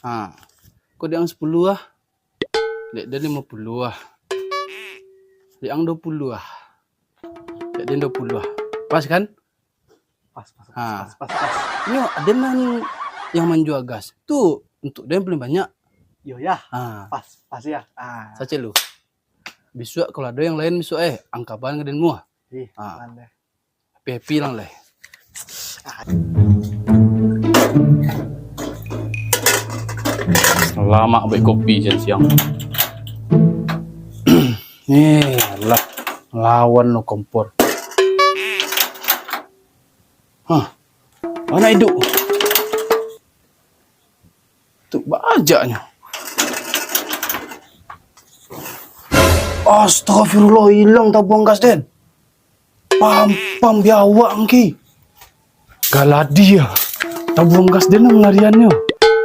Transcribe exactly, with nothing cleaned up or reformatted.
Ha. Ko dek ang sapuluah ah. Dek den limo puluah ah. Dek ang duo puluah ah. Dek den duo puluah ah. Pas kan? Pas, pas, pas, Ha. pas, pas, pas. Nyo, den nan yang manjua gas. Tu untuk den paling banyak. Yo ya. Ha. Pas, pas ya. Ah. Sacelo. Bisuak kalau ado yang lain bisuak, eh, ang kabaran ka den mua. Ih, Ha. pandai. Happy-happy lah, leh. Lamak buek kopi siang-siang. Eh, alah. Lawan lo kompor. Hah. Anak iduik. Tu bajaknyo. Astagfirullah, ilang tabuang gas den. Pam, pam, biawak angki. Galadi ah. Tabuang gas den malariannyo.